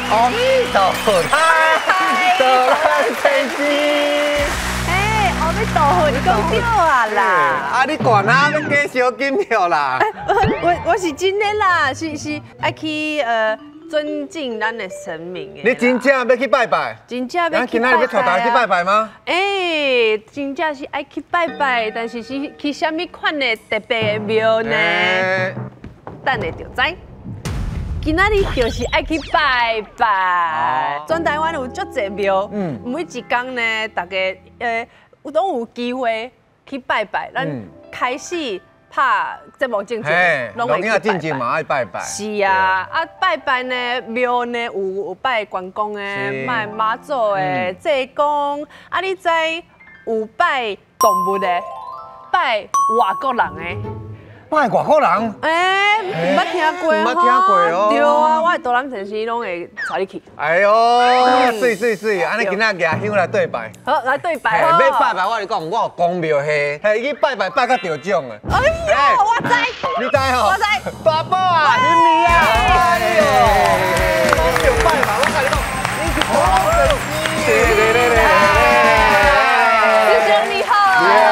阿弥陀佛，道南先生。哎，阿弥陀佛，你講對啊啦！啊，你管他欲加燒金票啦？我是真的啦，是愛去尊敬咱的神明的。你真正欲去拜拜？真正欲去拜拜。今仔日欲帶大家去拜拜嗎？欸，真正是愛去拜拜，但是是去啥物款的特別的廟呢？等下就知。今仔日就是愛去拜拜。全台灣有足濟廟，每一工呢，大家攏有機會去拜拜。咱開始拍節目進前，攏會去拜拜。嘛愛拜拜。是啊，啊拜拜呢，廟呢有拜關公的，拜媽祖的，濟公。啊，你知有拜動物的，拜外國人的。拜外國人？欸，毋捌聽過，毋捌聽過哦。對啊，我的導覽先生攏會帶你去。哎喲，媠媠媠，按呢今仔舉香來對拜。好，來對拜。欲拜拜，我共你講，我有公廟戲，嘿，伊去拜拜拜到得獎的。哎喲，我知。你知吼？我知。大寶啊，兄弟啊，哎喲，公廟拜拜，我共你講，你是導覽先生。師兄你好，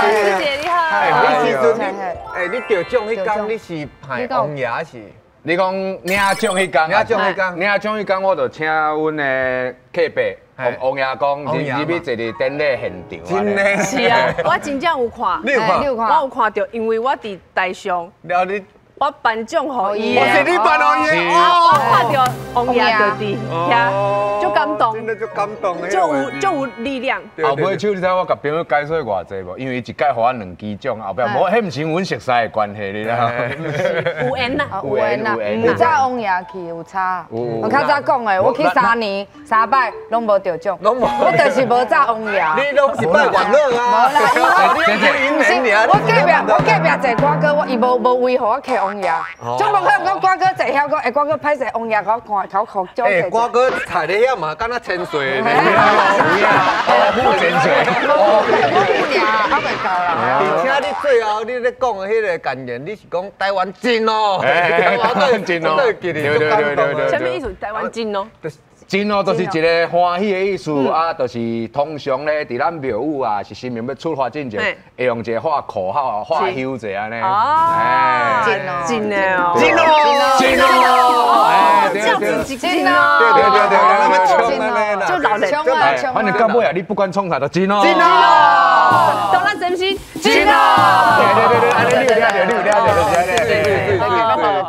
師姐你好。你時陣，欸，你得獎彼工你是派王爺還是？你講領獎彼工？領獎彼工，領獎彼工，我就請阮的客伯王爺公入去坐佇典禮現場。真的？是啊，我真正有看，你有看？我有看著，因為我佇台上。了你。我頒獎予伊。我是你頒予伊。我看著王爺就佇遐，足感動。真的足感動的。足有力量。後尾手，你知我共朋友解說偌濟無？因為伊一屆予我兩支獎，後壁無，彼毋是阮熟似的關係，你知無？有緣啊，有緣有緣。有早王爺去有差，我較早講的，我去三年三擺攏無得獎，我就是無早王爺。你攏是拜元老啊？無啦，我隔壁坐歌哥，我伊無位予我徛王爺，總無可能講歌哥坐遐講，欸，歌哥歹勢，王爺共我看，頭殼獎。欸，歌哥坐咧遐嘛，敢若千歲呢？有影，有千歲。我有影，還袂夠啦。而且你最後你咧講的彼個感言，你是講台灣真哦，台灣真哦，對對對對對。啥物意思？台灣真哦。真哦，就是一個歡喜的意思啊，就是通常咧，佇咱廟宇啊，是神明欲出發進前，會用一個喊口號啊，喊香者按呢。哦，真哦，真的哦，真哦，真哦，這樣子真哦，對對對對，那麼衝啊，就老人，反正到尾啊，你不管創啥都真哦，真哦，當咱真心，真哦，對對對對，按呢你有聽著，你有聽著，就是按呢，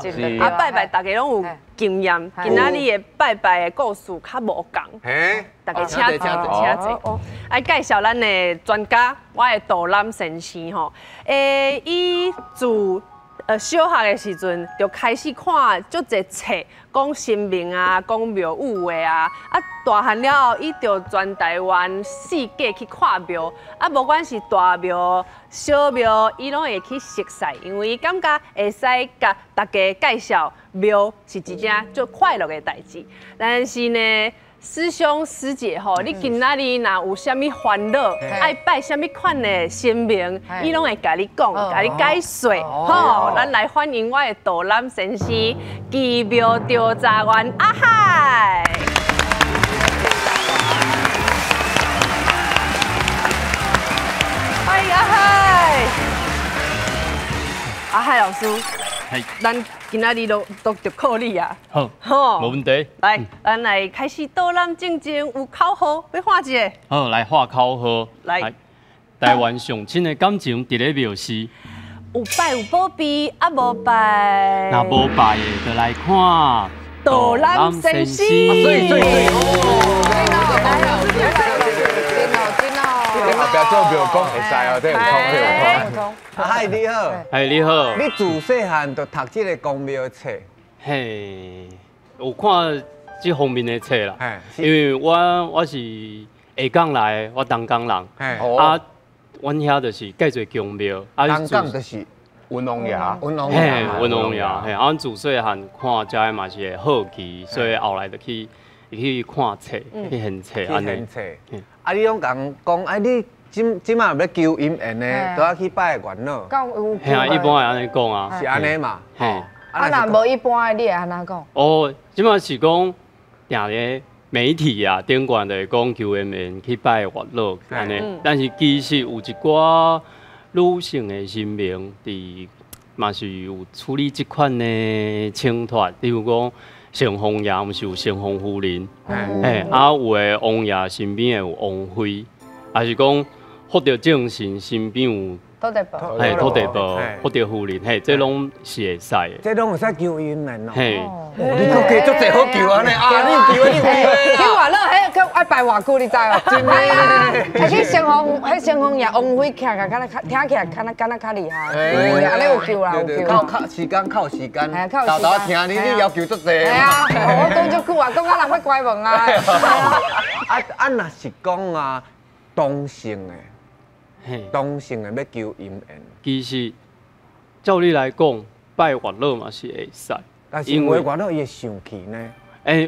對對對，啊，拜拜，大家攏有經驗，今仔日的拜拜的故事較無仝，大家請坐，請坐。來介紹咱的專家，我的導覽先生吼，欸，伊自小學的時陣就開始看足濟冊，講神明啊，講廟宇的啊，啊大漢了後，伊就全台灣四界去看廟，啊，無管是大廟、小廟，伊攏會去熟似，因為伊感覺會使共大家介紹廟是一件足快樂的代誌。但是呢，師兄師姐吼，你今仔日若有啥物煩惱，愛拜啥物款的神明，伊攏會共你講，共你解說。吼，咱來歡迎我的導覽先生，奇廟調查員阿海。歡迎阿海，阿海老師。咱今仔日都就靠你啊！好，好，無問題。來，咱來開始導覽進前有口號，欲喊一下。好，來喊口號。來，台灣上親的感情佇咧廟寺。有拜有保庇，啊無拜。若無拜的，就來看導覽先生。媠媠媠！後壁做廟講會使哦，這有通，這有通。阿海你好，哎你好。你自細漢就讀這個公廟冊？嘿，有看這方面的冊啦。因為我是下港來的，我東港人。啊，阮遐就是蓋濟宮廟。東港就是文王爺。文王爺。嘿，文王爺。嘿，啊，阮自細漢看遮的嘛是會好奇，所以後來就去看冊，去現冊按呢。啊，你攏共講，啊你這馬欲求姻緣的，都愛去拜元老。嘿啊，一般會按呢講啊。是按呢嘛？嘿。啊，若無一般的，你會按怎講？哦，這馬是講，定咧媒体啊，顶悬就会讲求姻缘去拜月老按呢，但是其实有一寡女性的神明伫嘛是有处理这款的请托，例如讲城隍爷，毋是有城隍夫人，嘿，啊有的王爷身边会有王妃，还是讲福德正神身边有。土地婆，嘿，土地婆，福德夫人，嘿，这拢是会使的。这拢会使求姻缘哦。嘿，你阁加足济好求按呢啊！你有求你有求。去月老，彼阁爱拜偌久，你知无？真的。啊，去城隍，彼城隍爷王妃徛甲，敢若较听起来，敢若敢若较厉害。按呢有求啦，有求。靠靠时间，靠时间。豆豆听你，你要求足济。系啊，我讲足久啊，讲到人欲关门啊。啊啊，若是讲啊，同性的。同性的欲求姻缘，其实照理来讲，拜月老嘛是会使，但是有的月老伊会生气呢。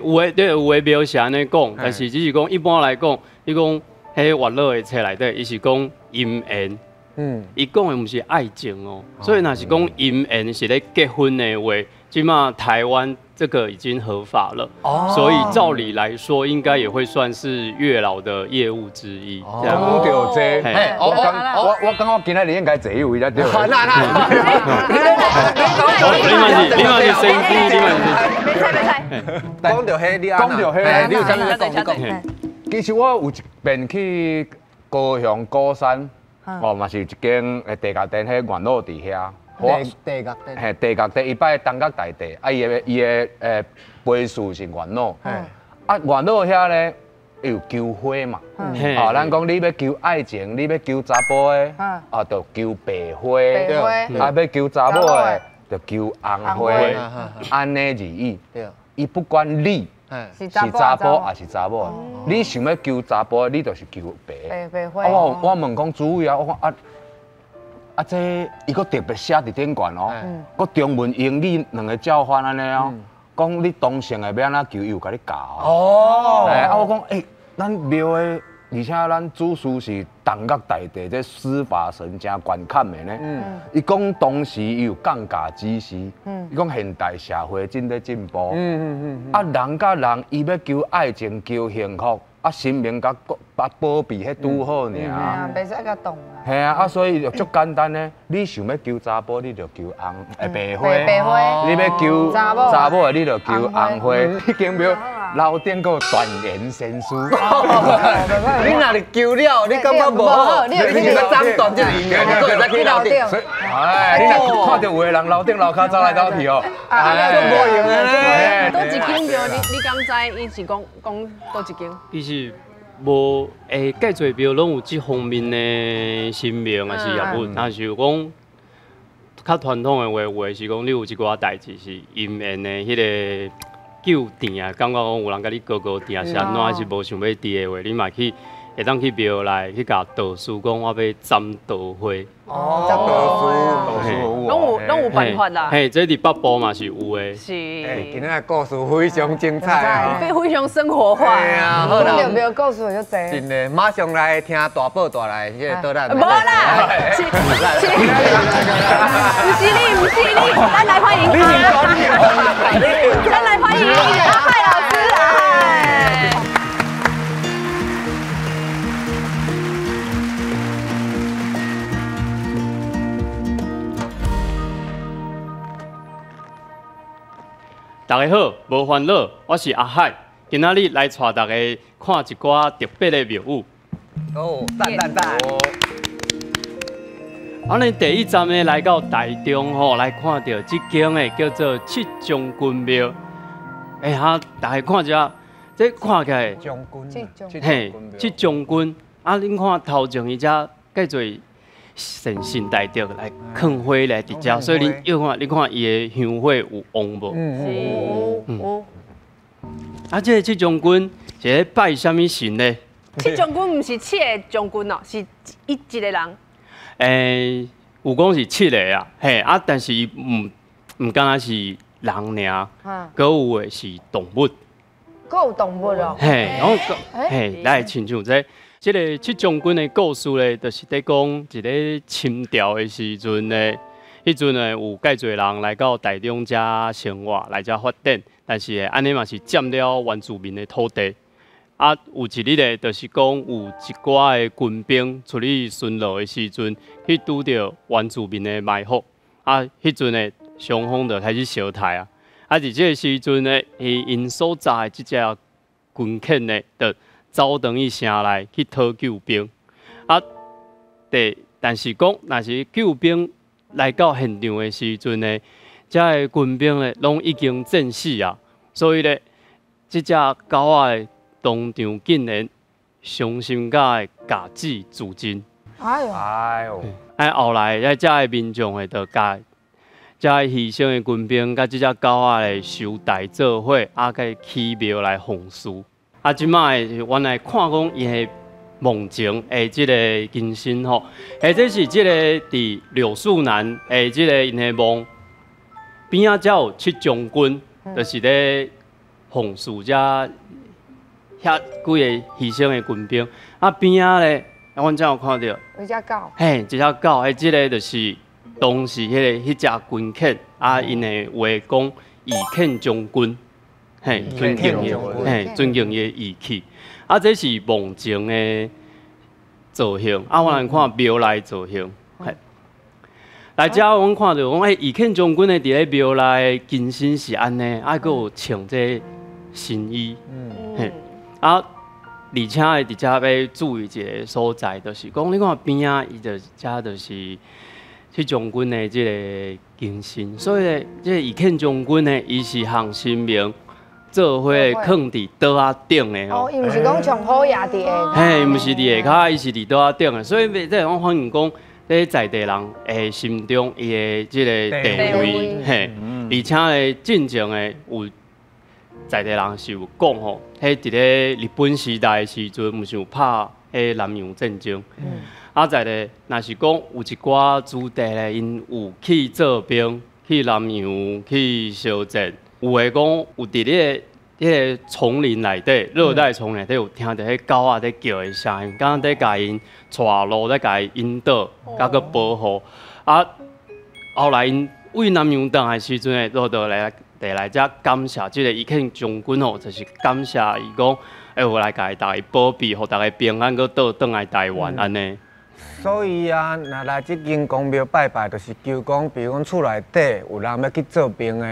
有的对，有的庙是按呢讲，但是只是讲一般来讲，你讲彼月老的册内底，伊是讲姻缘，伊讲的毋是爱情哦，所以若是讲姻缘是咧结婚的话，这马台湾这个已经合法了，所以照理来说，应该也会算是月老的业务之一。讲到这，我感觉今仔日应该坐彼位才对。那那，你嘛是先知，你嘛是。袂使袂使。讲到彼，你讲到彼，你有啥物讲？你讲。其实我有一遍去高雄鼓山，哦，嘛是一间地角殿，彼月老伫遐。地角殿，嘿，地角殿，伊拜东角大帝，啊，伊的伊的辈数是元老，啊，元老遐咧有求花嘛，啊，咱讲你欲求爱情，你欲求查埔的，啊，就求白花，啊，欲求查某的，就求红花，按呢而已。伊不管你是查埔还是查某，你想欲求查埔，你就是求白。白花。啊，我问讲主委啊，我讲啊。啊，这伊阁特别写伫顶悬哦，阁中文、英语两个照翻按呢哦，讲你同性的欲按怎求，伊有共你教哦。啊，我讲，咱庙的，而且咱主事是东岳大帝，这司法神真悬坎的呢。伊讲当时伊有降价指示，伊讲现代社会真咧进步。啊，人佮人伊欲求爱情、求幸福。啊，神明共把保庇彼拄好尔，袂使共动啊。嘿啊，啊，所以就足简单呢。你想欲求查埔，你就求红白花；你欲求查某的，你就求红花。彼间庙楼顶阁有断言仙师。你若是求了，你感觉无好，你就欲斩断这个姻缘，你阁会使去楼顶。哎，你若看著有的人楼顶楼跤走来走去哦，哎，足无用的咧。佗一间庙，你敢知？伊是讲讲佗一间？其实无，盖济庙拢有这方面的神明，还是业务，但是讲较传统的话，有的是讲你有一寡代志是姻缘的彼个救店啊，感觉讲有人共你高高定是按怎，还是无想欲伫的话，你嘛去会当去庙内去共道士讲，我欲斩桃花。哦，斩桃树，拢有办法啦。嘿，这伫北部嘛是有的。是。今仔的故事非常精彩啊，非常生活化。对啊，好啦。庙故事就济。真的，马上来听大宝带来这个导览。无啦，是是，毋是你，毋是你，咱来欢迎阿，咱来欢迎阿海老师来。大家好，无烦恼，我是阿海，今仔日来带大家看一寡特别的庙宇。哦，赞赞赞！按呢，第一站呢，来到台中吼，来看到这间的叫做七将军庙。哎哈，大家看这，这看起来将军，嘿，七将军。啊，恁看头前伊遮盖做神仙大德来囥花来伫遮，所以恁要看，你看伊的香火有旺无？有。啊，这个七将军是咧拜啥物神呢？七将军毋是七个将军哦，是一个人。有讲是七个啊，嘿啊，但是伊毋敢若是人尔，阁有的是动物。阁有动物哦。嘿，然后嘿，来亲像这。这个七将军的故事咧，就是咧讲一个清朝的时阵咧，彼阵呢有盖济人来到台中遮生活，来遮发展。但是按呢嘛是占了原住民的土地。啊，有一日咧，就是讲有一寡的军兵出去巡逻的时阵，去拄著原住民的埋伏。啊，彼阵咧，双方就开始相杀啊。啊，伫这个时阵咧，伊𪜶所扎的这只军犬咧，就走转去城内去讨救兵。啊，但是讲，若是救兵来到现场的时阵呢，遮的军兵咧，拢已经战死啊。所以咧，这只狗仔当场竟然伤心甲会共子自尽。哎呦，哎呦，哎，后来遐遮的民众会就共遮牺牲的军兵佮这只狗仔来收代做伙，啊，佮起庙来奉祀。啊，这摆原来看讲伊的梦境的这个金身吼，或者是这个伫柳树南的这个𪜶的墓边仔，才有七将军，就是咧奉祀遮遐几个牺牲的军兵。啊，边仔咧，阮才有看著，有只狗，嘿，一只狗，彼这个就是当时彼只军犬，啊，𪜶的话讲义犬将军，嘿，尊敬伊，嘿，尊敬伊的义气。啊，这是墓前的造型，啊，我来看庙内造型，嘿。来遮阮看著讲，欸，义犬将军的伫咧庙内金身是按呢，啊，阁有穿这新衣，嘿，啊，而且会伫遮欲注意一个所在，就是讲你看边仔，伊就遮就是七将军的这个金身，所以咧，这个义犬将军呢，伊是和神明做伙囥伫桌仔顶的哦。伊毋是讲像虎爷伫下。嘿，毋是伫下跤，伊是伫桌仔顶的，所以这讲反映讲，咧在地人的心中，伊的这个地位，嘿，而且咧进前的有在地人是有讲吼，彼伫咧日本时代的时阵，毋是有拍彼南洋战争，啊，在咧，若是讲有一寡子弟咧，𪜶有去做兵，去南洋去相战，有的讲有伫咧彼个丛林内底，热带丛林内底有听著彼狗仔咧叫的声音，敢若伫共𪜶带路，咧共伊引导，佮阁保护。啊，后来𪜶为南洋转来时阵咧，就来遮感谢这个义犬将军吼，就是感谢伊讲，会有来共伊逐家保庇，予逐家平安阁倒转来台湾按呢。所以啊，若来这间公庙拜拜，就是求讲，比如讲厝内底有人欲去做兵的，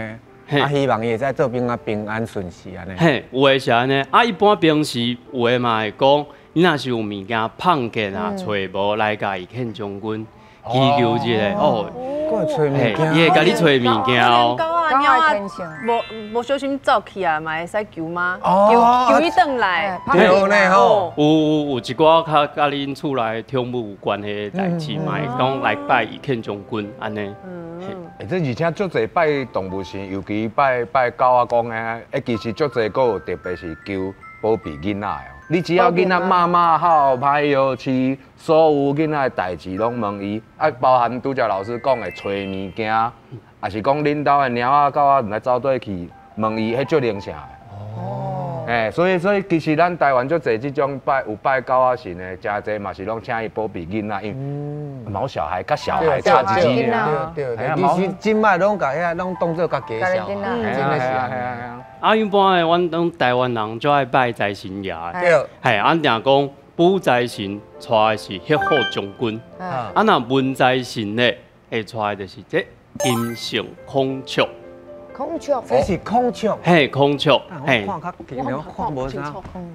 啊，希望伊会使做兵啊平安顺遂按呢。嘿，有的是按呢，啊，一般平时有的嘛会讲，你若是有物件碰见啊，揣无来共义犬将军祈求一下哦，阁会揣物件，伊会共你揣物件哦。狗仔、猫仔无小心走去啊，嘛会使求吗？求求伊转来。对呢吼。有一寡较佮恁厝内宠物有关系的代志，嘛会讲来拜义犬将军按呢。欸，这而且足济拜动物神，尤其拜拜狗仔公的，欸，其实足济阁有特别是求保庇囡仔的哦。你只要囡仔骂骂好歹摇饲，所有囡仔的代志拢问伊，啊，包含拄才老师讲的揣物件，也是讲恁兜的猫仔狗仔毋知走佗去，问伊，彼足灵性的。哦。欸，所以其实咱台湾足济这种拜有拜狗仔神的，诚济嘛是拢请伊保庇囡仔，因为毛小孩佮小孩差一支尔。对对，其实这摆拢共遐拢当做家己小孩，真的是啊。啊，一般的阮拢台湾人就爱拜财神爷。对。嘿，按定讲武财神带的是黑虎将军，啊，若文财神咧，会带的就是这金色孔雀。孔雀，这是孔雀。嘿，孔雀，嘿。看较近，我看无啥。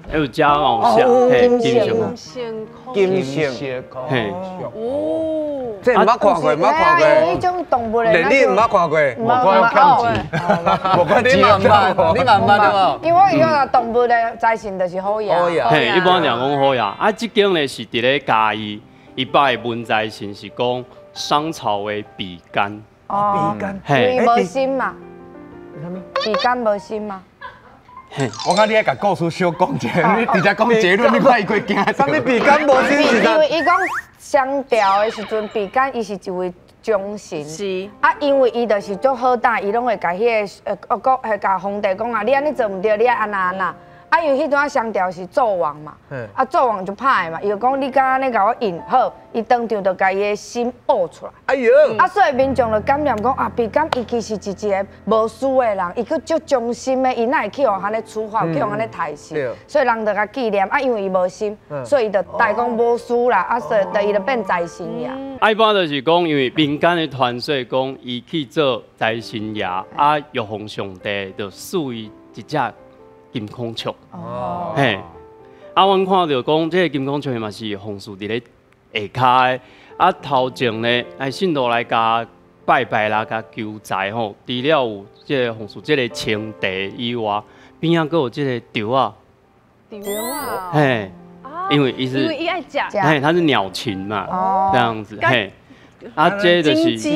还有加哦，嘿，金色金色孔雀。哦，这毋捌看过，毋捌看过。彼种动物的，你毋捌看过？无看过，无看你嘛毋捌，你嘛毋捌对无？因为我以为动物的财神就是虎爷。虎爷。嘿，一般讲讲虎爷，啊，这间咧是伫咧嘉义，伊拜的文财神是讲商朝的比干。哦，比干。嘿，无心嘛。比干无心嘛？我看你爱共故事小讲一下，你直接讲结论，你看伊会惊。啥物比干无心？因为伊讲商朝的时阵，比干伊是一位忠臣。是。啊，因为伊就是足好胆，伊拢会共彼个讲，会共皇帝讲啊，你按呢做毋对，你爱按怎按怎。啊，因為彼陣商朝是紂王嘛，啊紂王就歹嘛，伊就講你敢按呢共我印好，伊當場就共伊的心挖出來。哎呦！啊，所以民眾就感念講啊，比敢伊其實是一個無私的人，伊閣足忠心的，伊哪會去予按呢處罰，去予按呢刣死？所以人就共紀念啊，因為伊無心，所以伊就大公無私啦，啊，所以伊就變財神爺。啊，一般就是講，因為民間的傳說講，伊去做財神爺，啊，玉皇上帝就賜伊一隻金孔雀。哦，嘿，啊，阮看著講，這个金孔雀嘛是奉祀佇咧下跤的。啊，頭前呢，來信徒來共拜拜啦，共求財吼。除了有這个奉祀這个青茶以外，邊仔閣有這个啄仔。啄仔。嘿，因為伊是，因為伊愛食。嘿，它是鳥禽嘛，這樣子，嘿。啊，這就是，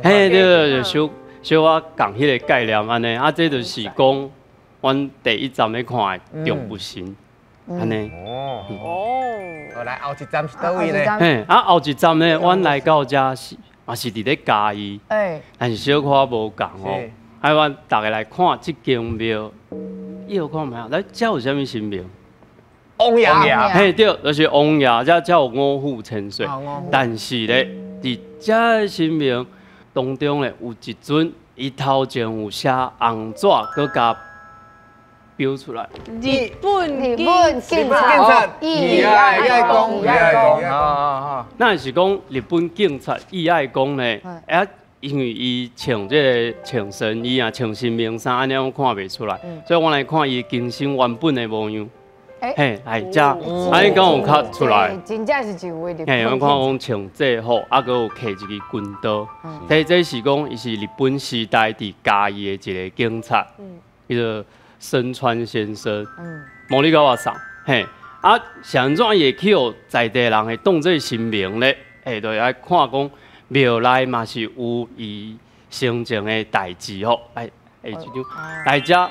嘿，對，就小小可仝彼个概念按呢。啊，這就是講。阮第一站咧看的動物神，按呢。哦哦，來後一站是佗位咧？嘿，啊後一站咧，阮來到遮是嘛是佇咧嘉義，但是小可無仝哦。啊，阮逐家來看這間廟，伊有看覓啊？來，遮有啥物神明？王爺。嘿，對，就是王爺，遮才有五虎千歲。但是咧，佇遮的神明當中咧，有一尊，伊頭前有寫紅紙，閣共標出來。日本日本警察義愛公，義愛公，那是講日本警察義愛公呢？啊，因為伊穿這个穿神衣啊，穿神明衫，按呢攏看袂出來，所以我來看伊金身原本的模樣。嘿，來遮，按呢敢有較出來？真正是一位日本。嘿，阮看講穿制服，啊，閣有提一支軍刀。這是講伊是日本時代佇嘉義的一個警察，伊個森川先生，無你共我送，嘿，啊，是按怎伊會去予在地人會當做神明咧？嘿，就愛看講廟內嘛是有伊生前的代誌吼，來，欸，這張來遮，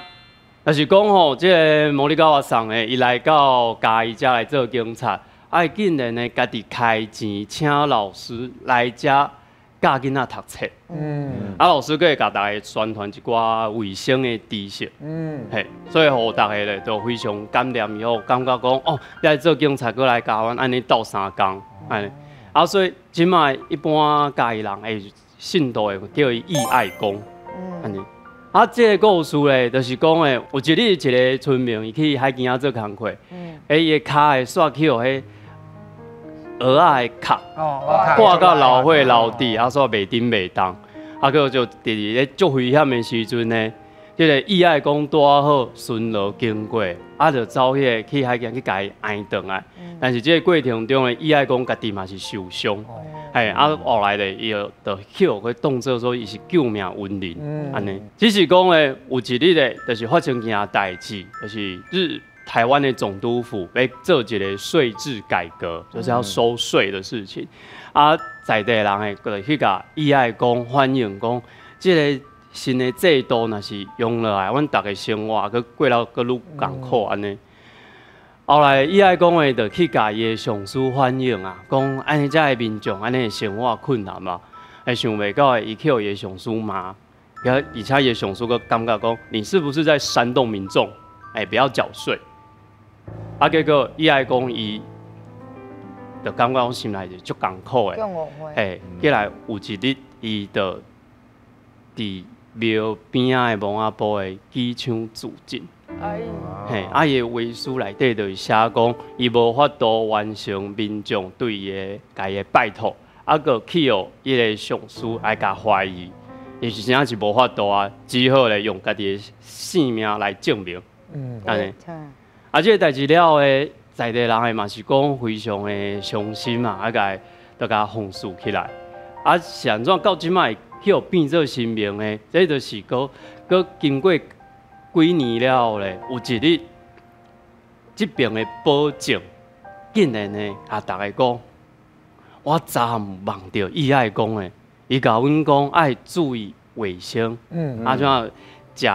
就是講吼，這个摩利高瓦送的，伊來到嘉義遮來做警察，啊，伊竟然呢家己開錢請老師來遮教囡仔讀冊，啊，老師閣會共逐家宣傳一寡衛生的知識，嘿，所以予逐家咧都非常感念伊吼，感覺講哦，你來做警察，閣來教阮按呢鬥相共，按呢，啊，所以這擺一般嘉義人會信徒會叫伊義愛公，按呢，啊，這个故事咧，就是講咧，有一日一个村民伊去海墘仔做工課，欸，伊的跤會煞去予彼蚵仔的殼掛到流血流滴，啊，煞袂振袂動，啊，閣就佇咧足危險的時陣呢，這个義愛公拄好巡邏經過，啊，就走彼个去海墘去共伊焐轉來。但是這个過程中呢，義愛公家己嘛是受傷，嘿，啊，後來咧，伊就去予佢當做說伊是救命恩人，按呢。只是講咧，有一日咧，就是發生件代誌，就是日台灣的總督府欲做一个稅制改革，就是要收稅的事情。啊，在地人會過去共義愛公反映講，這个新的制度若是用落來，阮逐家生活閣過了閣愈艱苦按呢。後來義愛公的就去共伊的上司反映啊，講按呢遮的民眾按呢生活困難嘛，會想袂到伊去予伊的上司罵，而且伊的上司閣感覺講，你是不是在煽動民眾？欸，不要繳稅。啊，結果義愛公伊就感覺講心內就足艱苦的，嘿，過來有一日伊就佇廟邊仔的墓仔埔的機槍自盡。嘿，啊，伊的遺書內底就是寫講，伊無法度完成民眾對伊的共伊的拜託，啊，閣去予伊个上司來共懷疑，伊是真正是無法度啊，只好咧用家己的性命來證明。按呢。啊，這个代誌了後，在地人的嘛是講非常的傷心嘛，啊，共就共奉祀起來。啊，是按怎到這擺去予變做神明的？這就是閣閣經過幾年了後咧，有一日，這爿的保證竟然呢，共逐家講，我昨暗夢著義愛公的，伊共阮講愛注意衛生，啊怎食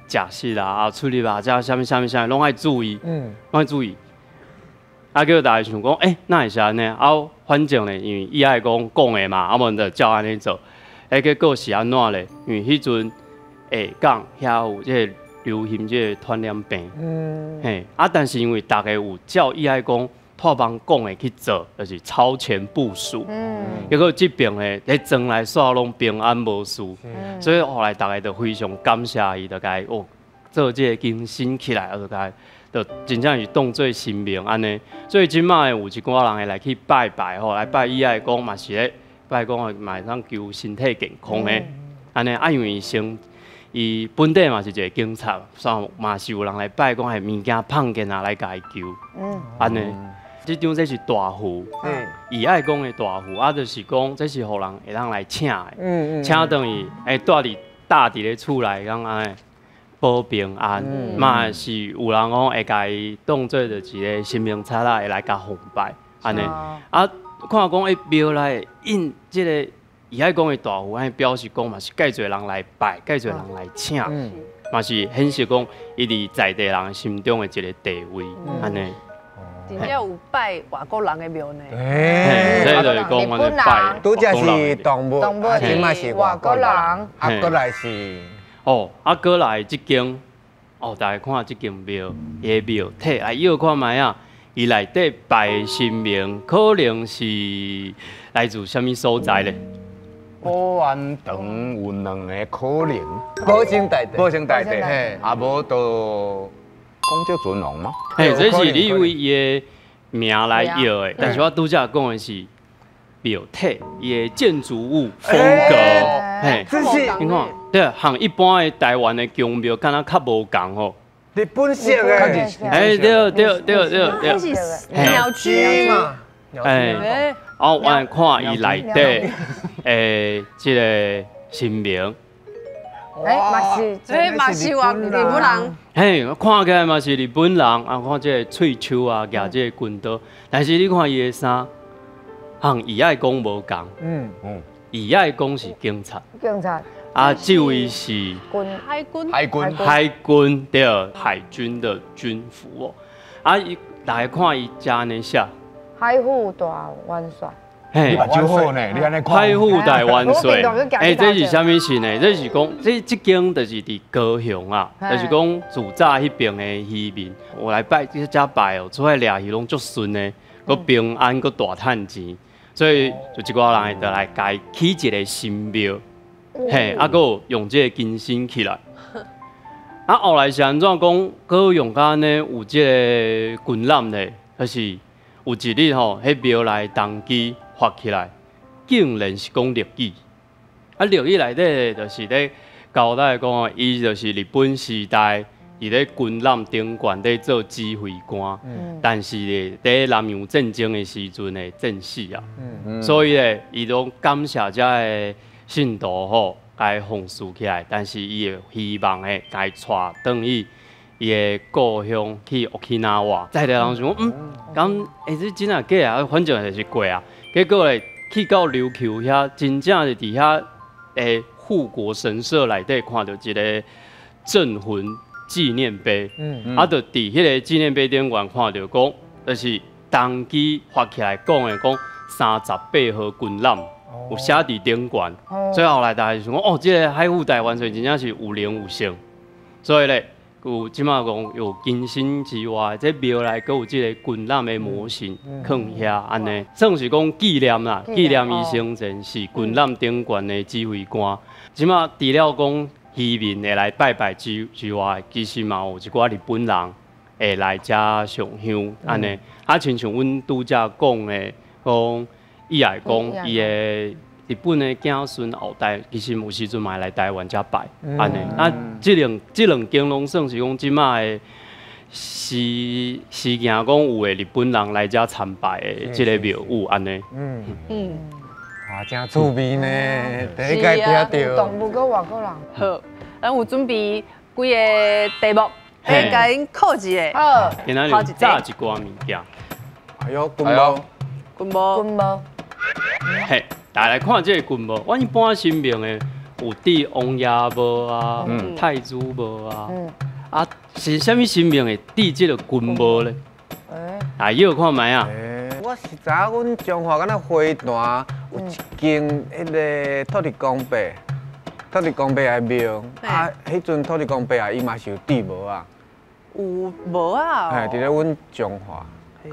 食食啦，啊出入啊，這啥物啥物啥物攏愛注意，攏愛注意。啊，叫逐家想講，欸，哪會是按呢？啊，反正咧，因為義愛公講的嘛，啊，阮就照按呢做。欸，結果是按怎咧？因為彼陣下港遐有這个流行這個傳染病。嘿，啊，但是因為大家有照以愛講托邦講的去做，就是超前部署。結果這爿的咧莊內煞攏平安無事，所以後來大家就非常感謝伊，就共伊哦做這個更新起來，就共伊就真正是當做神明按呢。所以這擺有一寡人會來去拜拜吼，來拜以愛講嘛是咧拜講嘛會當求身體健康的，按呢啊，因為伊先伊本底嘛是一個警察，所以嘛是有人來拜講，係物件碰見啊來共伊求，按呢。這張這是大符，以愛講的大符，啊，就是講這是予人會當來請的，請轉去，會蹛佇搭佇咧厝內，講按呢保平安，嘛是有人講會共伊當做著一個神明冊仔，會來共奉拜，按呢。啊，看講欸廟內印這個以愛講的大符，按呢表示講嘛是蓋濟人來拜，蓋濟人來請，嘛是顯示講伊佇在地人心中的一個地位，按呢。真正有拜外國人的廟呢。嘿，這就是講按呢拜。拄才是動物，動物這擺是外國人，啊，閣來是哦，啊，閣來這間，哦，大家看這間廟，伊的廟體來臆看覓仔，伊內底拜的神明可能是來自啥物所在咧？保安堂有兩个可能，保生大帝，保生大帝，嘿啊無就講這尊王嗎？嘿，這是你為伊的名來臆的，但是我拄才講的是廟體，伊的建築物風格，嘿，這是你看，對，和一般的台灣的宮廟敢若較無仝吼。日本式的，哎，對對對對對，這是鳥居嘛，哎，哦，我來看伊內底，這個神明，哎，嘛是，這嘛是話日本人，嘿，看起來嘛是日本人，啊，看這個喙鬚啊，舉這個軍刀，但是你看伊的衫，和以愛講無仝，以愛講是警察，警察，啊，這位是軍海軍，海軍，海軍對，海軍的軍服哦，啊，伊來看伊遮呢寫，海虎大元帥，嘿，你目睭好呢，你按呢看，海虎大元帥，欸，這是啥物事呢？這是講，這間就是佇高雄啊，就是講自早彼爿的漁民，有來拜，這遮拜哦，出來掠魚攏足順的，閣平安，閣大趁錢，所以就一寡人會就來共伊起一个神廟，嘿，啊，閣有用這个金身起來。啊，後來是按怎講？閣用甲按呢有這个軍艦咧，就是有一日吼，彼廟內銅機發起來，竟然是講日語。啊，日語內底就是咧交代講，伊就是日本時代佇咧軍艦頂懸咧做指揮官，但是咧佇南洋戰爭的時陣會戰死啊。所以咧，伊攏感謝遮个信徒吼，共伊奉祀起來，但是伊會希望會共伊帶轉去伊的故鄉去沖繩。在地人想講，敢欸這真啊假啊？反正就是過啊。結果咧，去到琉球遐，真正是佇遐的護國神社內底看到一个鎮魂紀念碑，啊，就佇彼个紀念碑頂懸看著講，就是當機發起來講的講38號軍艦。有寫佇頂懸，所以後來大家想講，哦，這个海虎大元帥真正是有靈有性，所以咧，有這擺講有金身之外，這廟內閣有這个軍艦的模型囥遐，按呢，算是講紀念啦，紀念伊生前是軍艦頂懸的指揮官。這擺除了講漁民會來拜拜之外，其實嘛有一寡日本人會來遮上香，按呢，啊，親像阮拄才講的，講伊也會講伊的日本的子孫後代，其實有時陣嘛會來台灣遮拜，按呢。啊，這兩間攏算是講這擺的時時件講有的日本人來遮參拜的這個廟宇，按呢。哇，真趣味呢，第一擺聽著。動物閣外國人。好，咱有準備幾个題目，來共𪜶考一下。好，今仔日有炸一寡物件。哎喲，軍帽，軍帽，軍帽。嘿，大家來看這个軍帽。阮一般神明的有戴王爺帽啊，太子帽啊，啊是啥物神明會戴這个軍帽咧？來，臆看覓仔。我是知影阮彰化敢若花壇有一間彼个土地公伯，土地公伯的庙，啊，彼阵土地公伯啊，伊嘛是有戴帽仔。有帽仔哦。嘿，伫咧阮彰化，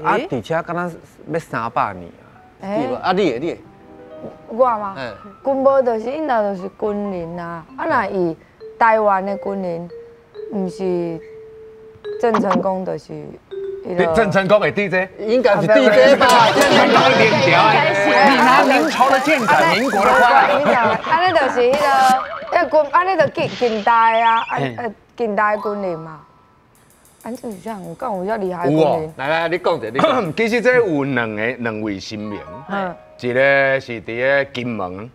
啊，而且敢若欲300年啊。啊，你的你的。我吗？军帽就是𪜶若就是军人啊，啊若伊台湾的军人，毋是郑成功就是。郑成功会戴这？应该是戴这吧？郑成功明朝，你拿明朝的剑斩民国的花。按呢就是彼个，军，按呢就近近代啊，近代军人嘛。按这是啥？有讲有遮厉害的军人？来来，你讲者，你讲。其实这有两位神明，一个是伫咧金门，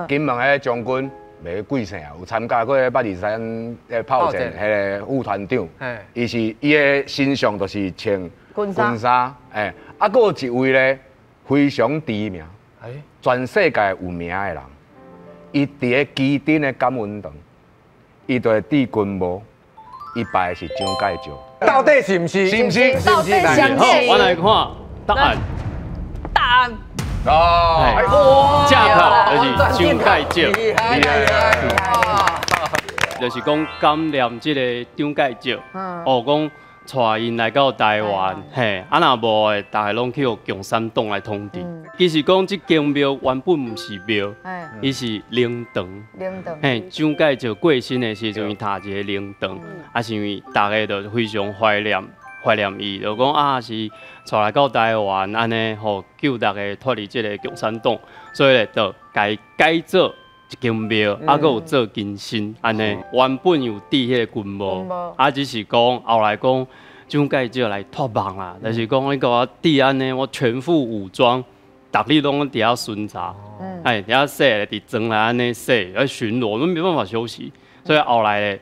金门的将军。袂贵姓啊？有参加过八二三的炮战，彼个副团长，伊是伊的身上就是穿军衫，哎，啊，阁有一位咧非常知名，全世界有名的人，伊伫咧旗津的感恩堂，伊就会戴军帽，伊拜的是蒋介石。到底是毋是？是毋是？到底是毋是？我来看答案。答案。哦，正确就是蒋介石，就是讲感念这个蒋介石，哦，讲带𪜶来到台湾，嘿，啊若无的，大家拢去予共产党来统治。其实讲这间庙原本毋是庙，伊是灵堂。灵堂。嘿，蒋介石过身的时阵，伊踏一个灵堂，啊，是因为大家都非常怀念。怀念伊，就讲啊是带来到台湾，按呢吼救大家脱离这个共产党，所以咧就共伊改做一间庙，啊，阁有做金身，按呢原本有戴彼个军帽，啊，只是讲后来讲蒋介石来托梦啦，就是讲你共我戴按呢，我全副武装，逐日拢伫遐巡查，哎，伫遐洗，伫庄内按呢洗，来巡逻，拢没办法休息，所以后来咧。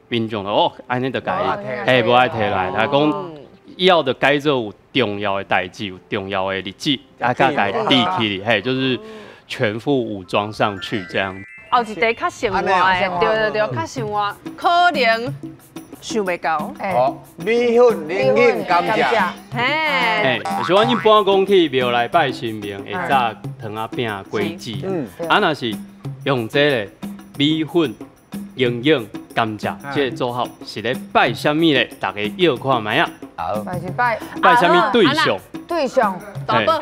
民众就哦，按呢就共伊，嘿，无爱提来，他讲以后就改做有重要的代志，有重要的日子，啊，共伊戴起，嘿，就是全副武装上去这样。后一题较生活的，对对对，较生活，可能想袂到。好，米粉、冷饮、甘蔗。嘿，就是阮一般讲去庙内拜神明，会炸糖仔饼、果子，啊，若是用这个米粉、冷饮。甘蔗，这个组合是咧拜啥物咧？大家要看觅啊！拜是拜拜啥物对象？对象大宝，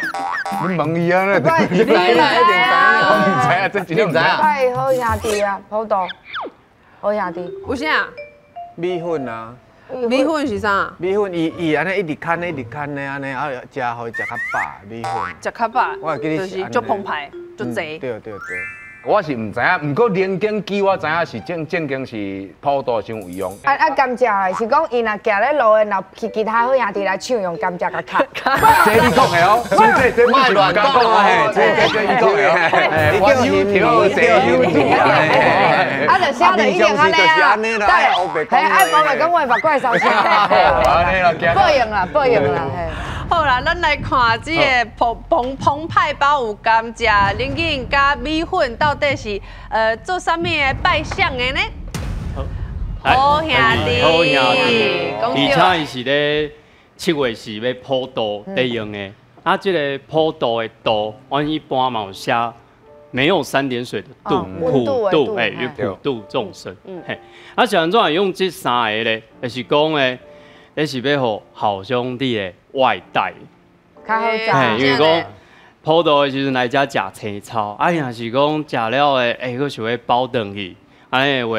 你问伊啊？你知啦，一定知啊！我毋知啊，这真正毋知啊。拜好兄弟啊，普渡好兄弟。有啥？米粉啊。米粉是啥？米粉，伊伊按呢一直牵，一直牵的按呢，啊，食予伊食较饱。米粉。食较饱，就是足澎湃，足济。对对对。我是毋知影，毋过零丁机我知影是正正经是普渡时有用。啊啊，甘蔗是讲伊若行咧路的，若去其他好兄弟来抢，用甘蔗共敲。这你讲的哦，这这莫乱讲哦，这这你讲的哦。我有条，这有条。啊，就写就一定按呢啊。对，嘿，爱讲咪讲，我目怪烧声。报应啦，报应啦，嘿。好啦，咱来看这个澎澎湃包有甘蔗、冷饮佮米粉，到底是做啥物的拜相的呢？好兄弟，好兄弟，而且伊是咧7月四欲普渡咧用的。啊，这个普渡的渡，阮一般嘛有写没有三点水的渡，普渡，哎，普度众生。嘿，啊，是按怎用这三个咧？就是讲咧，这是欲予好兄弟的外带，较好食。因为讲普渡的时阵来遮食青草，啊，若是讲食了的，欸，阁想欲饱顿去，按呢的话，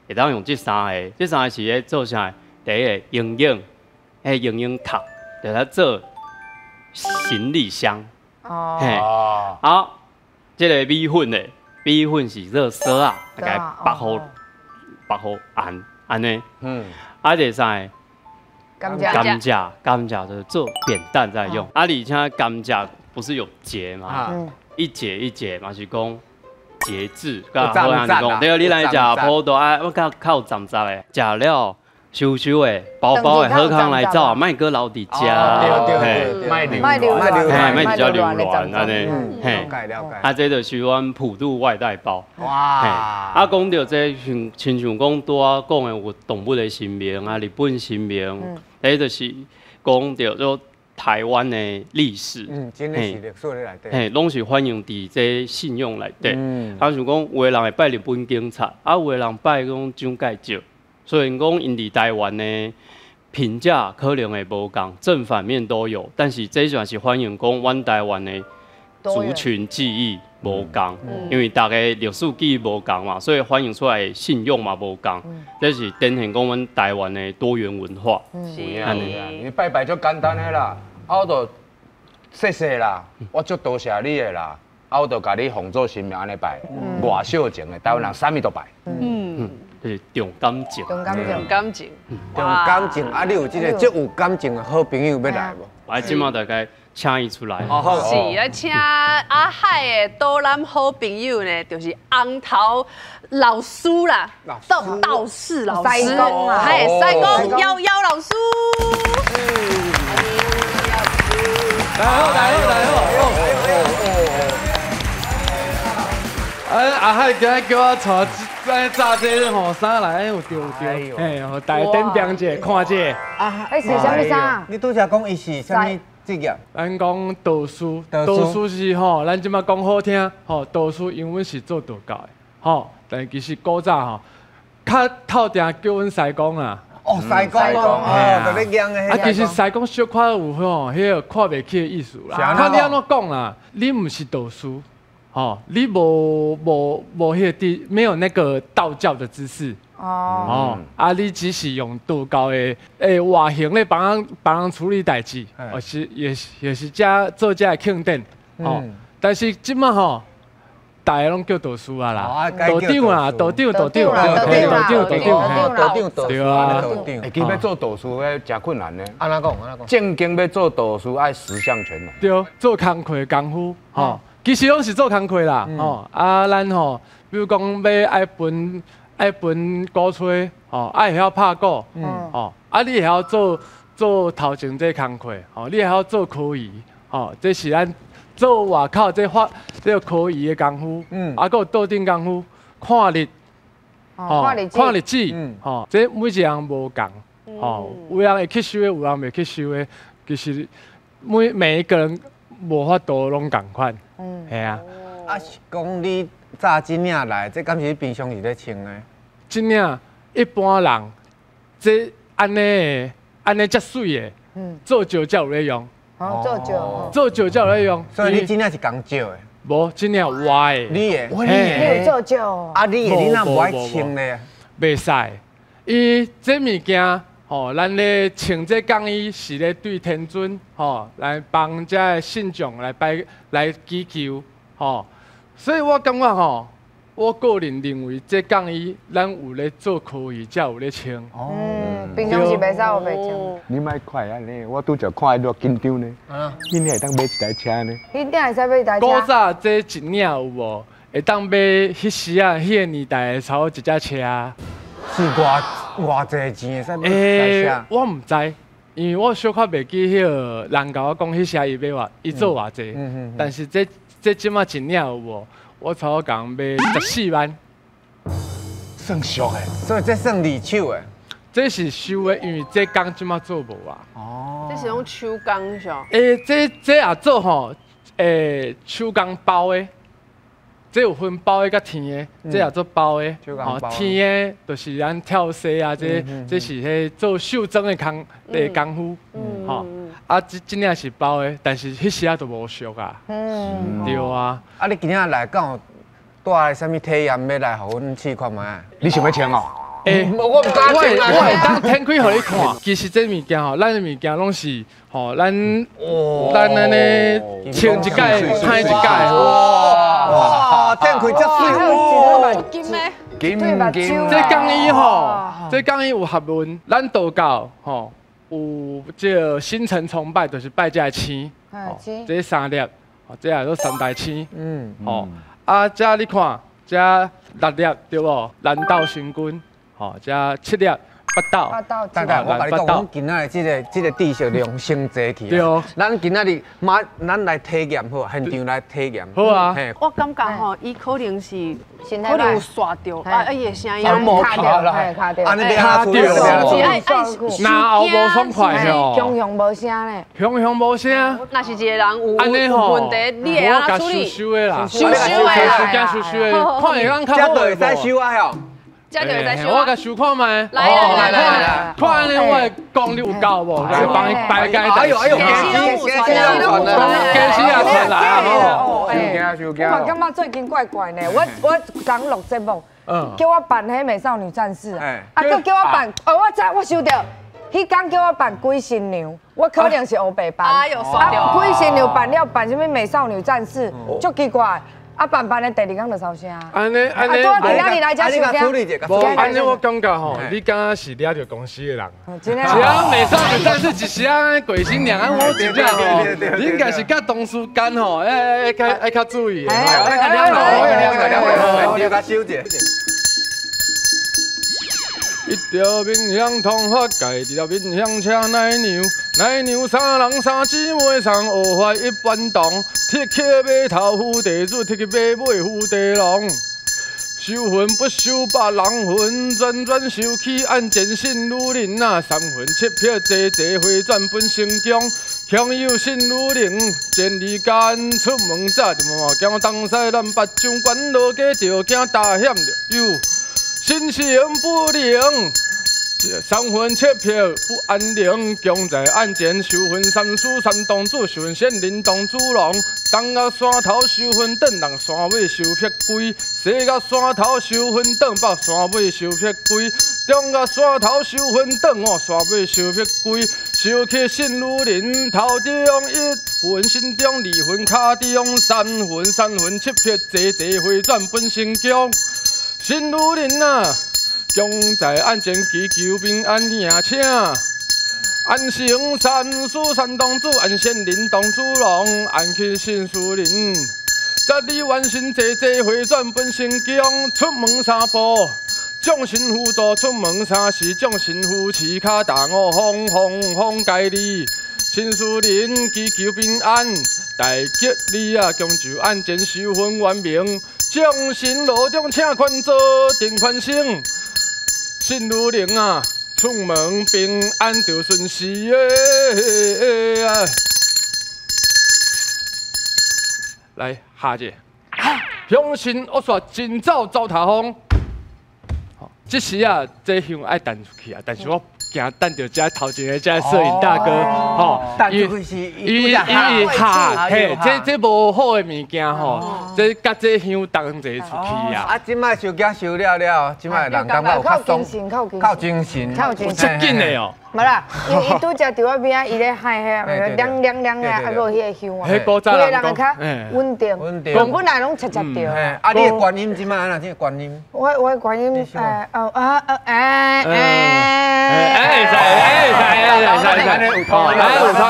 会当用这三个，这三个是咧做啥？第一个营养，彼营养卡，就来做行李箱。哦。嘿，啊，这个米粉的，米粉是热烧啊，大概绑予按按呢。啊，第三个。甘蔗，甘蔗就是做扁担在用。啊，而且甘蔗不是有节吗？一节一节嘛是讲节制，对，你来食普渡啊，我较较有站杂的，食了收收的，包包的好康来走，莫阁留伫遮。对对对，莫留，嘿，莫伫遮留恋按呢。了解了解。啊，这就是阮普渡外带包。哇！啊，讲到这，像亲像讲拄仔讲的有动物的神明啊，日本神明，这就是讲到做台灣的歷史。嗯，真的是歷史咧內底。嘿，攏是反映佇這信仰內底。啊，像講有的人會拜日本警察，啊，有的人拜講蔣介石。所以講，𪜶佇台灣的評價可能會無仝，正反面都有。但是這算是反映講，阮台灣的族群記憶無仝，因為大家歷史記憶無仝嘛，所以反映出來的信仰嘛無仝。這是展現講阮台灣的多元文化。是。你拜拜足簡單的啦，啊，我就謝謝啦，我足多謝你的啦，啊，我就共你奉做神明按呢拜，偌少情的，台灣人啥物都拜。就是重感情，重感情，重感情，重感情。啊，你有這個足有感情的好朋友欲來無？我這馬大概請伊出來。是，來請阿海的導覽好朋友呢，就是紅頭老師啦，道士老師，嘿，師公姚姚老師。來好，來好，來好。阿海今日叫我帶這紮這吼衫來，有著有著，嘿，予大家點評者看者。啊，彼是啥物衫？你拄才講伊是啥物職業？咱講道士，道士是吼，咱這馬講好聽，吼，道士因為是做道教的，吼，但其實古早吼，較透定叫阮師公啦。哦，師公哦，就咧講的。啊，其實師公小可有吼，彼個看袂起的意思啦。看你按怎講啦，你毋是道士。哦，你無彼個地，沒有那個道教的知識哦，啊，你只是用道教的外形咧幫人幫人處理代誌，哦是也是也是這做這慶典，哦，但是這馬吼，大家攏叫道士啊啦，道長啊，道長道長道長道長道長對啊，道長。欸，其實欲做道士彼誠困難呢。按怎講？按怎講？正經欲做道士愛十項全能。對，做工課功夫，吼。其實攏是做工課啦，吼啊，咱吼，比如講欲愛分愛分鼓吹，吼，愛會曉拍鼓，吼，啊，你會曉做做頭前這工課，吼，你會曉做科儀，吼，這是咱做外口這發這個科儀的功夫，啊，閣有桌頂功夫，看日，吼，看日子，吼，這每一項無仝，吼，有人會去修的，有人袂去修的，其實每一個人無法度攏仝款。嗯，係啊。啊是講你紮這領來，這敢是你平常時咧穿的？這領一般人，這按呢按呢遮媠的，做石才有咧用。哦，做石。做石才有咧用。所以你這領是仝借的？無，這領我的。你的？你有做石？啊，你的你若無愛穿咧？袂使，伊這物件。吼，咱咧穿這工衣是咧對天尊，吼，來幫這个信眾來拜來祈求，吼。所以我感覺吼，我個人認為這工衣咱有咧做科儀才有咧穿。哦，平常時袂使有袂穿。你莫看按呢，我拄則看伊偌緊張呢。啊，彼領會當買一台車呢？彼領會使買一台車。古早這一領有無？會當買彼時啊，彼个年代差不多一隻車。是偌偌濟錢會使買一台車？我毋知，因為我小可袂記彼個人共我講彼時伊買偌，伊做偌濟。但是這這馬一領有無？我差不多共買14萬。算俗的，所以這算二手的。這是收的，因為這工這馬做無啊。哦。這是用手工是？這也做吼，手工包的。這有分包的佮甜的，這也做包的，吼，甜的就是咱跳紗啊，這是彼做繡妝的工夫，吼，啊，這領是包的，但是彼時仔就無俗啊，對啊。啊，你今仔來敢有帶來啥物體驗欲來予阮試看覓？你想欲穿哦？我毋敢穿啊！我會當展開予你看。其實這物件吼，咱的物件攏是吼，咱按呢穿一擺，歹一擺。哇！展開遮媠哦！金的，金金。這工衣吼，這工衣有學問。咱道教吼有這個星辰崇拜，就是拜這個星。這三粒，這也做三大星。嗯。吼，啊，這你看，這6粒對無？南斗神君。吼，這7粒腹肚。腹肚。等等，我共你讲，阮今仔日這個知識量升濟去。對。咱今仔日馬，咱來體驗好，現場來體驗。好啊。我感覺吼，伊可能是可能有煞著，啊，伊的聲音無卡啦，按呢卡著，那後無爽快吼，雄雄無聲咧，雄雄無聲。若是一個人有問題，你會按怎處理？收收的啦，收收的啦，收收的，看會講較好。這就會使收啊吼。這就會使收。我共收看覓。來來來來，看按呢我的功力有夠無？來幫伊排解。哎呦哎呦，家私也家私也傳來啊吼。收驚收驚。我嘛感覺最近怪怪呢，我剛錄節目，叫我扮彼美少女戰士啊，啊，閣叫我扮，哦，我知我收著，彼工叫我扮鬼新娘，我可能是烏白扮。哎呦，煞著。鬼新娘扮了扮啥物美少女戰士，足奇怪。啊，扮扮的第二工就收聲。按呢按呢，啊，拄仔今仔日來遮收聲。無，按呢我感覺吼，你敢若是掠著公司的人。真的。是啊，美少女戰士一時啊，鬼新娘啊，我真正吼，你應該是佮同事間吼，愛較愛較注意。哎，你較收者。一條面向通法界，二條面向車奶娘，奶娘三人三姊妹，送學法一般同。铁克碼頭伏地主，铁克馬尾伏地龍。收魂不收別人魂，轉轉收起按前信女人啊，三魂七魄齊齊回轉本成功。強有信女人，千里間出門早，就嘛驚東西南北，將關落街就驚大險著有。心神不寧，三魂七魄不安寧，強在案前收魂三師三当主，收魂仙人当主龙。东到山头收魂转，南山尾收撇龟；西到山头收魂转，北山尾收撇龟；中到山头收魂转，哦，山尾收撇龟。收起信女人，头中一魂，身中二魂，跤中三魂，三魂七魄齐齐回转本成功。新女人啊，强在案前祈求平安，迎请安成三师三当主，安仙人当主龙，安去新女人。十里完成齐齐回转本成功，出门三步，众神辅助；出门三时，众神扶持。跤踏五方，方方皆利。新女人祈求平安，大吉利啊！强就案前收魂完明。众神路中请宽座定宽生，新女人啊，出门平安就顺时的。来下一个，相信恶煞真走走头风。这时啊，这香爱弹出去啊，但是我惊等著遮头前的遮摄影大哥，吼，伊伊哈，嘿，這無好的物件吼，這佮這香同齊出去啊。啊，這擺收驚收了了，這擺人感覺有較鬆，較精神，較精神，有這緊的哦。無啦，因為伊拄才佇我邊仔，伊咧喊彼，亮亮亮啊，啊，閣有彼个香啊，彼古早規个人較穩定，穩定。本來攏切切著。啊，你的觀音這擺按怎？這個觀音？我的觀音，哦啊啊哎哎哎，會使會使會使會使，有通，有通，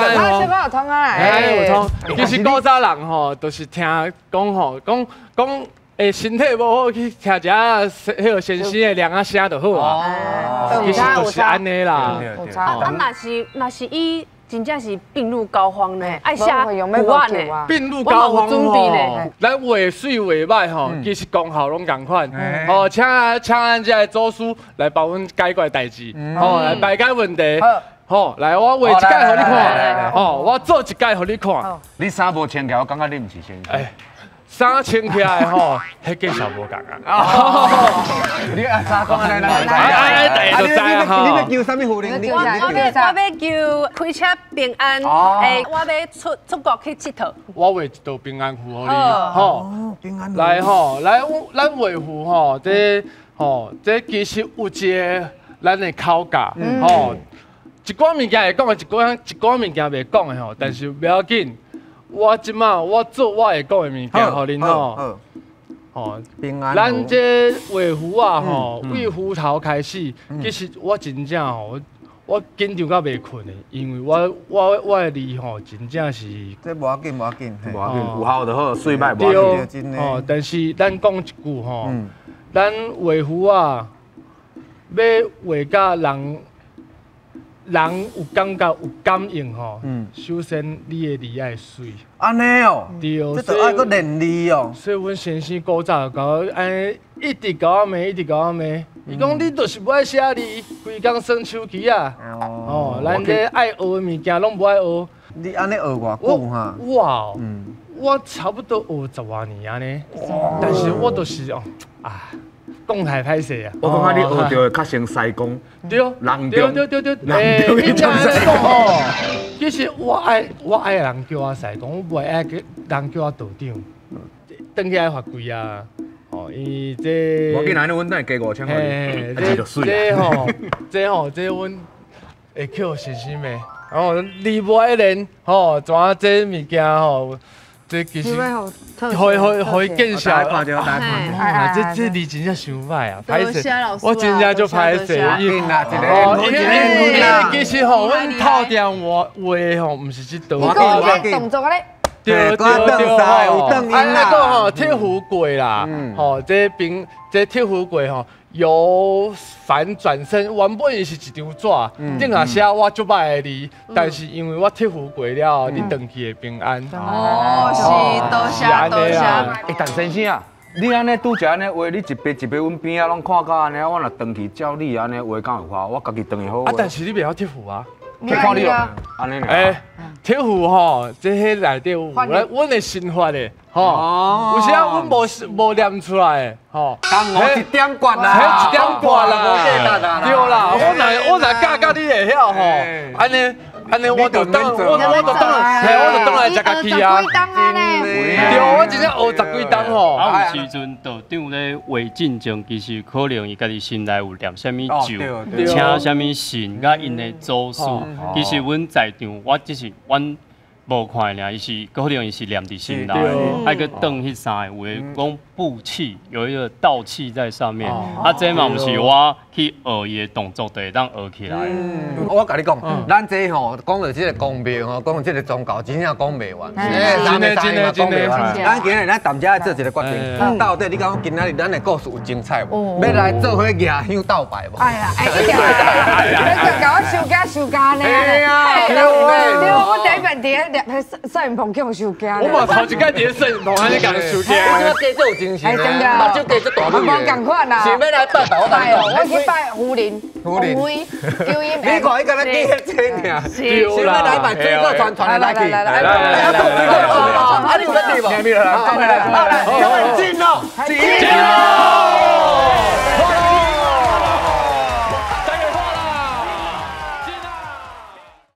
啊，有通啊，哎，有通。其實古早人吼，都是聽講吼，講講。欸，身體無好去聽一下，彼個先生的念仔聲就好啊。其實就是按呢啦。啊，若是伊真正是病入膏肓呢，愛寫符啊呢。病入膏肓吼，咱畫媠畫歹吼，其實功效攏仝款。吼，請咱這个祖師來幫阮解決代誌，吼，來排解問題。吼，來，我畫一擺予你看。吼，我做一擺予你看。你衫無穿起來，我感覺你毋是先生。衫穿起來吼，彼介紹無仝啊！你啊，衫講來來來，哎，就知吼。你欲求啥物符靈？我欲求開車平安，欸，我欲出國去𨑨迌。我畫一道平安符予你，吼，平安。來吼，來，咱畫符吼，這吼，這其實有一個咱的口價，吼，一寡物件會講的，一寡物件袂講的吼，但是袂要緊。我這擺我做我會講的物件，予恁吼，吼，咱這畫符啊吼，對符頭開始，其實我真正吼，我緊張到袂睏的，因為我的字吼，真正是。這無要緊，無要緊，無要緊，有效就好，媠歹無要緊。對，吼，但是咱講一句吼，咱畫符啊，欲画甲人人有感觉有感应吼，首先你的字爱媠。按呢哦，对，这就爱阁练字哦。所以阮先生古早就共我按呢一直共我骂，一直共我骂。伊讲你就是无爱写字，规工耍手机啊。哦，咱这爱学的物件拢无爱学。你按呢学偌久哈？我，我差不多学十外年按呢，但是我就是哦啊。讲太歹势啊！我感觉你学著会较像师公，对，人对对对对，欸，你这样讲吼，其实我爱人叫我师公，我袂爱人叫我道长。转去爱罚跪啊！哦，伊这，无紧啦，阮等下加5000块，这就媠这吼，这吼，这阮会叫先生骂，然后你无爱练吼，怎啊这物件吼？这其实，予予伊见笑，啊，这字真正伤歹啊，歹势，我真正足歹势，因其实吼，阮透店画画吼，毋是这道。伊讲伊动作咧，对对对，吼，啊那个吼铁壶柜啦，吼这边这铁壶柜吼。由反转身，原本伊是一张纸，顶下写我足歹的字，但是因为我铁符过了，你转去会平安。哦，是，多谢多谢。欸，但先生啊，你按呢拄才按呢画，你一笔一笔，阮边仔拢看到按呢，我若转去照你按呢画，敢有法？我家己转去好。啊，但是你袂晓铁符啊？去看你哦，按呢。欸，铁符吼，这彼内底有阮的心法的。吼，有时啊，阮无无念出来，吼，当我一点决啦，彼一点决啦，对啦，我若教教你会晓吼，按呢按呢，我就转，我就转，嘿，我就转来食家己啊。对，我真正学十几冬吼。啊，有时阵道长咧画进前，其实可能伊家己心内有念啥物咒，请啥物神，佮𪜶的祖师。其实阮在场，我只是阮。无看尔，伊是可能伊是念伫心内，爱阁转彼三个，有的讲步气，有一个道气在上面。啊，这嘛毋是我去学伊的动作，就会当学起来。我共你讲，咱这吼讲到这个宫庙吼，讲到这个宗教，真正讲袂完。真的真的真的。咱今日咱踮遮爱做一个决定，到底你感觉今仔日咱的故事有精彩无？欲来做伙举香斗拜无？哎呀，哎，一定！你共我收惊收惊呢？对啊，对，我第一遍伫咧。摄影棚叫人收惊。我嘛头一摆伫咧摄影棚按呢共人收惊。我这加足有精神，目睭加足大。无仝款啦。是欲来拜拜，我拜哦，我去拜胡林、胡林、求伊。你看伊敢若记彼这尔。是。是欲来拜水果传传来去。来来来来。啊，你有欲去无？来来来，来，进哦，进哦。